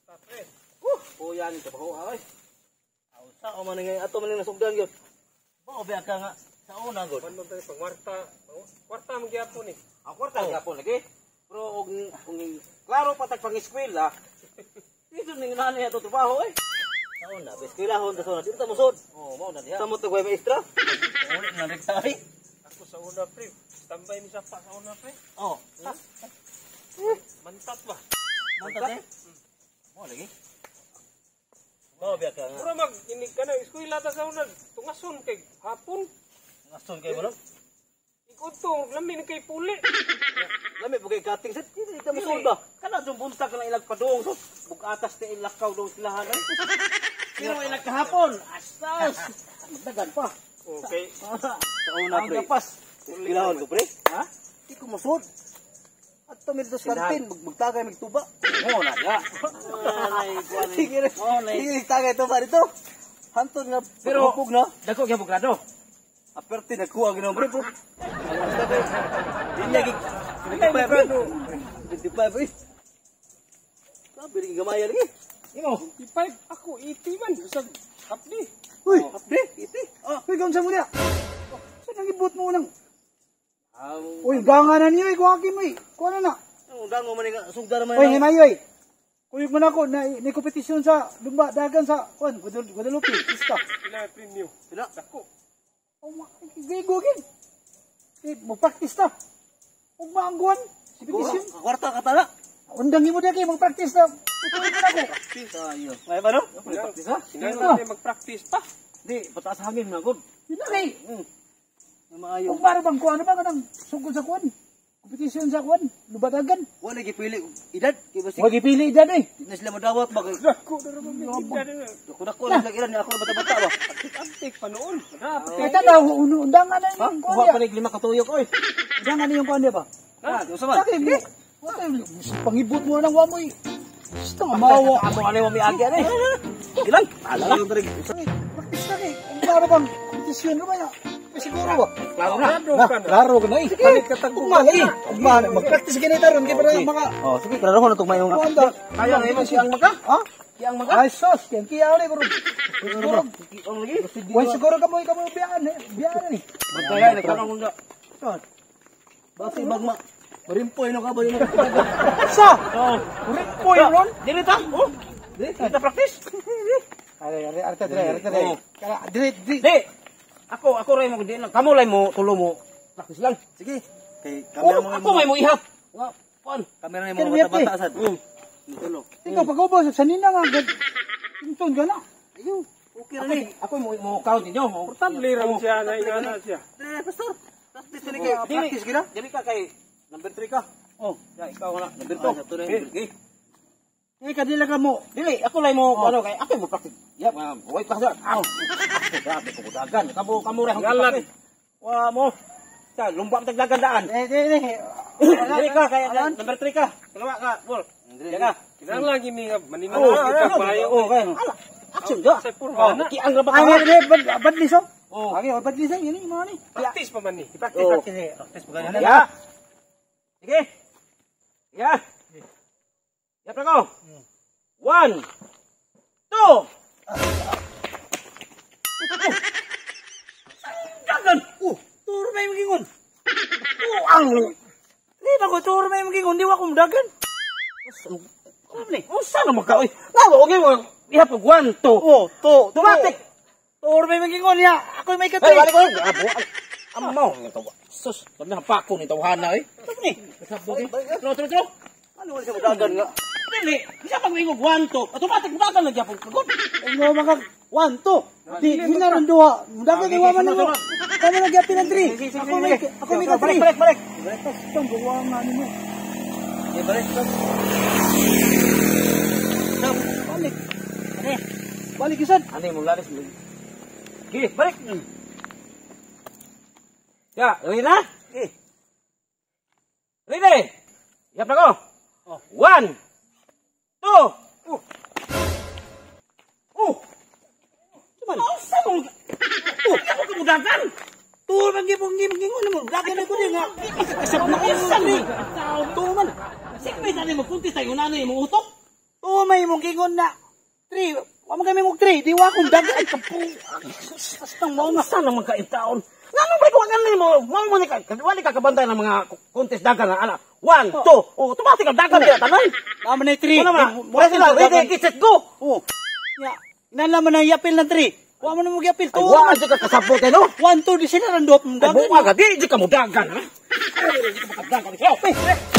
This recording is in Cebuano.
Pre. Kuya ni trabaho ay. Sa o man nga ato man nasugdan gyud. Bao ba ka nga sa una gud. Man tayo pang kwarta. Kwarta man gyapon ni. Ang kwarta gyapon lagi. Pero og kung klaro pa tag pang-eskwela, dito ning nani ato trabaho eh. Sa una, eskwelahon ta sa una, dito musod. Oh, mao na diha. Sa mo tag maestra. Uli na rin ay. Ako sa una, pre. Tambay mi sa pa sa una, pre. Oh, Mantat ba? mantat eh. Mo lagi. Bao ba ka nga? Mura mag inig ka na eskwela ta sa una. Tungason kay hapon. Ngason kay mo no? Ikudto lami ni kay puli. Lami po kay cutting set. Dito dito musod ba? Kana jung buntag ka lang ilag padung sus. Bugatas ti ilakaw dong silahan ay. Pero ilag kahapon. Asas. Magdagan pa. Okay. Sa una pre. Ang gapas. Eskwelahon ko pre. Ha? Di ko musod. At to sa kantin, magtagay magtuba. Mo na diha. Sige rin. Sige, tagay tuba dito. Hantod nga, Pero- hupog na. Dako gyud grado. Aperte nagkuha ginawa pre bro. Di niya gig 25 pre. 25 pre. Sabi rin gamaya lagi. Imo. 25 ako 80 man bisag hapdi. Uy, Apde, iti. oh, uy, kaunsa mo niya? Saan ang ibot mo nang? Ang Uy, ganganan niyo, eh, kuha mo eh. Kuha na na. ang dango man nga sugda naman. Uy, himayo eh. Kuyog man ako, na, may kompetisyon sa Lumba, Dagan sa, kuan, Guadalupe, Ista. Pila premyo? Pila? Dako. Oh, gigugin. Eh, mo-practice ta. Ug maangguan, kompetisyon. Kwarta ka tala. Undang mo dagi, mag-practice na. Kuyog man ako. Tayo. May ba no? Practice ha? Kinahanglan tayo mag-practice pa. Di, pataas hangin na gud. Yun na kay. Maayo. Ug para bang kuan ano ba kanang sugod sa kuan? Kompetisyon sa kuan, Lumba Dagan. Wala gipili edad kay basig. Wag ipili dyan eh. Di na sila madawat ba kay Dako na ra man na. Dako na sila ilan ako bata-bata ba. Antik pa noon. Kaya tanaw, undangan na Ha? yung kuan Kuha niya. pa nig lima katuyok oy. Undangan na yung kuan niya ba? Ha, usa man. Sakit mo. Pangibot mo na ng wamoy. Gusto nga mawa. Amo ani mo miagi ani. Gilang. Ala lang diri. Practice na kay. Kung para bang kompetisyon na ba ya? May siguro ba? Klaro na. Grado ka na. Klaro ka na eh. Sige. Ugma na eh. Ugma na. Mag-practice ka na ron. Kaya para maka... Oh, sige, klaro ko na tugmay yung Kuan ta. Kaya na imo siyang maka. Ha? Siyang maka. Ay sus. Kaya kiyaw na eh. Pero siguro. Ang lagi. Why siguro ka mo ikaw mo biyaan eh. Biyaan eh. Magkaya na karon kung Saan? Basi bagma. Marimpoy no ka ba yun? Sa! Oh. Rimpoy ron! Dili ta. Oh. Dili ta practice. Are, are, are, dire, are, dire. Kaya, dire, dire. Di. Ako ray mo di lang. Kamo lay mo tulo mo. Practice lang. Sige. Kay Oh, ako may mo ihap. Wa, kuan. Kamera na Kaya mo mga bata sad. Tulo. Ikaw, pag-ubos, sa nina nga, Inton ka na. Ayo. Okay ra ni. Ako mo mo count ninyo. Portable ra siya na ingana siya. Dili, pastor. Practice ni kay. Practice gina. Dili ka kay number 3 ka. Oh. Ya, ikaw na number 2. Okay. Eh, kadila ka mo. Dili, ako lay mo ano kay ako mo practice. Ya, wait lang sir. Aw. Grabe ko dagan. Kamo kamo ra Ngalan. Wa mo. Sa lumba ang tagdagan daan. Eh, eh, eh. Dili ka kay number 3 ka. Kalawa ka, bol. Diyan ka. Kinahanglan gini nga maninang Oh, kita payo. oh, kay. Ala, action ga. Sa purma na. Kiang ra ba Ay, ka? eh, eh, badlis oh. Oh. Okay, badlis eh. Yun, yung mga ni. Practice pa man ni. Practice, Oh. practice eh. Practice pa ganyan. Ya. Sige. Ya. Ya, prako. 1 2. Dagan. Oh, turo may magingon. Oh, ang. Di ba ko, turo may magingon. Di wa ko mudagan. Ano ni? Unsa na maka oy? Nawa okay mo. Ihap og 1 2. Oh, to, Tumatik. Turo may magingon niya. Ako'y may Hey, katri. balik ko. Abo. Amaw ni tawa. Sus, sabi na pako ni tawhana oy. Ito ni. Tro tro tro. Ano wala siya mudagan nga? Dili, bisa pag moingog 1 2. Automatic mudagan lang gyapon kagod. Ay, mo maka, 1, 2. Di, di na rin duha. Mudagan kay waman na mo. Kami nagyapin ang 3. Ako may Balik katri. balik balik. Tapos itong buwa nga nimo. Eh, balik. Balik. Balik isan. Ano yung lalis mo? Sige, balik. Ya, ready na? Okay. Ready? Yap na ko. 1 2. Oh. Cuman. Oh, sa mo. Oh, ako kamudagan. Turo man gipong gingon mo. Dagan na ko din nga. Kasab na ko sa ni. Tao man. Sikmay tani mo kunti tayo na ni mo utok. Tuo may imong gingon na 3. Wa man kami mong 3, di wa akong dagan kapu. Astang mao nga. Asa naman ka taon? Nga mo ba kung ano mo, mao mo ni ka, wali ka kabantay ng mga contest dagan na ana. 1, 2, oh, automatic ang dagan nila tanan. Tama na 3. Wala man. Wala sila, ready, get set, go. Oh. Ya, inala man ang yapil ng 3. Wa man mo yapil Ay, tuo. wa man jud ka kasabot eh, no? 1 2 di sila randop Ay, dagan. buwa ka, di jud ka mo dagan, ha? Ay, di ka makadagan.